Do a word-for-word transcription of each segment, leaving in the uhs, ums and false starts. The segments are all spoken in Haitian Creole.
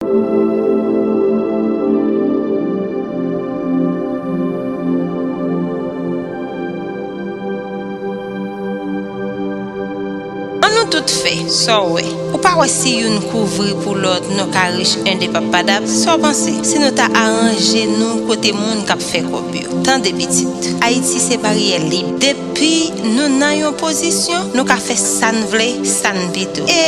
An nou tout fè sa w wè. Ou pa wè si youn kouvri pou lòt, nou ka rich endepandab. Sa w panse si nou ta aranje nou kote moun k ap fè kòb yo? Tande pitit, Ayiti se baryè lib. Depi nou nan yon pozisyon, nou ka fè sa n vle, sa n pito. E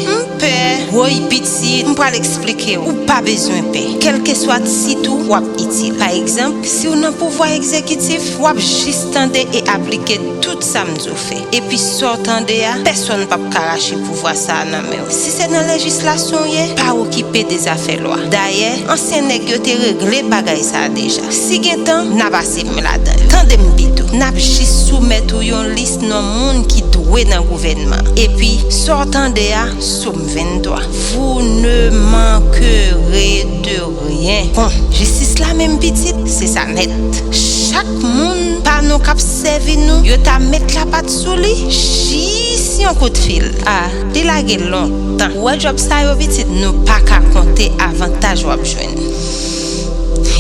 m pè. Woy pitit, m pral eksplike w. Ou pa bezwen pè. Kèlkeswa tit ou, w ap itil. Pa egzanp, si w nan pouvwa egzekitif, w ap jis tande e aplike tout sa m di w fè. Epi sa w tande a, pèsonn p ap ka rache pouvwa sa a nan men w. Si se nan lejislasyon w ye, pa okipe de zafè lwa. Dayè, ansyen nèg yo te regle bagay sa a deja. Si gen tan, n a pase men ladan yo. Tande m pito. N ap jis soumèt ou yon lis non moun ki dwe nan gouvènman. Epi, sa w tande a, Sòm venntwa. Vous ne manquerez de rien. Bon, jistis la menm pitit, se sa nèt. Chak moun pa nou k ap sèvi nou, yo ta met lapat sou li, jis yon kout fil. A, li lage lontan. Ou wè djòb sa yo pitit, nou pa ka konte avantaj w ap jwenn.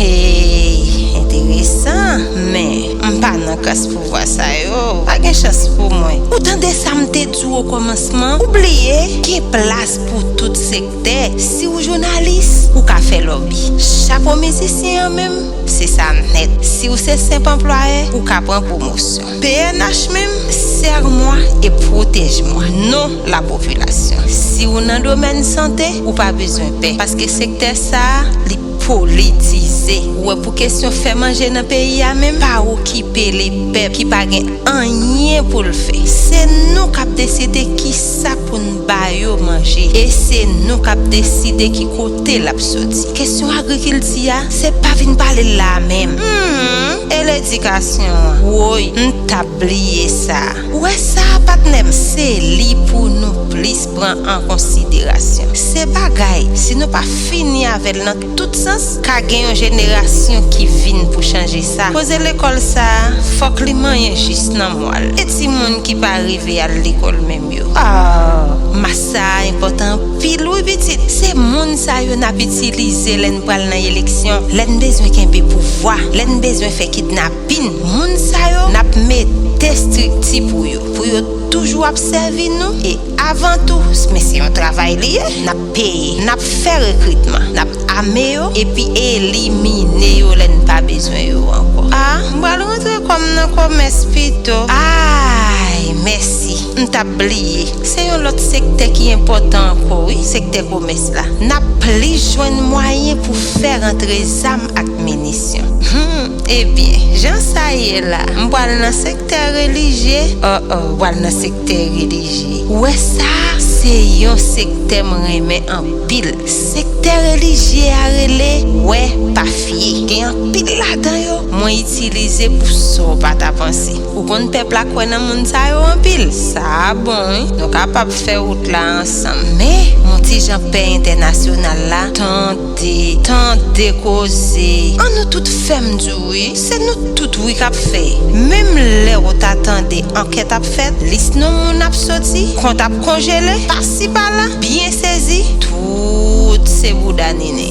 Hey, enteresan, men m pa nan klas pouvwa sa yo. Pa gen chans pou mwen. Ou tande sa m te di w okòmansman? Ou bliye, gen plas pou tout sektè. Si w jounalis, ou ka fè lòbi. Chapo mizisyen an menm, se sa nèt. Si w se senp anplwayè, ou ka pran pwomosyon. P N H menm, serre-moi et protège-moi. Non, lapopilasyon. Si w nan domèn sante, ou pa bezwen pè, paske sektè sa a, li politize. Ou wè, pou kesyon fè manje nan peyi a menm, pa okipe lepèp ki pa gen anyen pou l fè. Se nou k ap deside kisa pou n ba yo manje. E se nou k ap deside ki kote l ap soti. Kesyon agrikilti a, se pa vin pale l la menm. Hmm, e ledikasyon an? Woy, m t ap bliye sa. Ou wè sa, patnè m, se li pou nou plis pran an konsiderasyon. Se bagay, si nou pa fini avè l nan tout sans, ka gen yon jenerasyon ki vin pou chanje sa. Koze lekòl sa a, fòk li manyen jis nan mwa l. E timoun ki pa rive al lekòl menm yo? Ah, mas sa a enpòtan anpil wi pitit. Se moun sa yo n ap itilize lè n pral nan eleksyon, lè n bezwen kenbe pouvwa, lè n bezwen fè kidnapin. Moun sa yo, n ap mete estrikti pou yo, pou yo toujou ap sèvi nou. E avan tou, men se yon travay li ye, n ap peye, n ap fè rekritman, n ap ame yo, epi elimine yo lè n pa bezwen yo ankò. A, m pral rantre kò m nan komès pito. Ay, mèsi, m t ap bliye. Se yon lòt sektè ki enpòtan ankò, wi, sektè komès la. N ap plis jwenn mwayen pou fè rantre zam ak minisyon. Hmm, ebyen, jan sa ye la, m pral nan sektè relijye. Oh, oh, m pral nan sektè relijye. Ou wè sa, se yon sektè m renmen anpil. Sektè relijye a rele Wè Pa Fye. Gen anpil ladan yo, mwen itilize pou sa w pa ta panse. Ou konn pèp la kwè nan moun sa yo anpil. Sa bon, wi. Nou kapab fè wout la ansanm. Men, yon ti jan pè entènasyonal la, tande, tande koze. An nou tout fè m di w wi. Se nou tout wi k ap fè. Menm lè w ta tande ankèt ap fèt, lis non moun ap soti, kont ap konjele, pasi pala, byen sezi, tout se bouda Nini.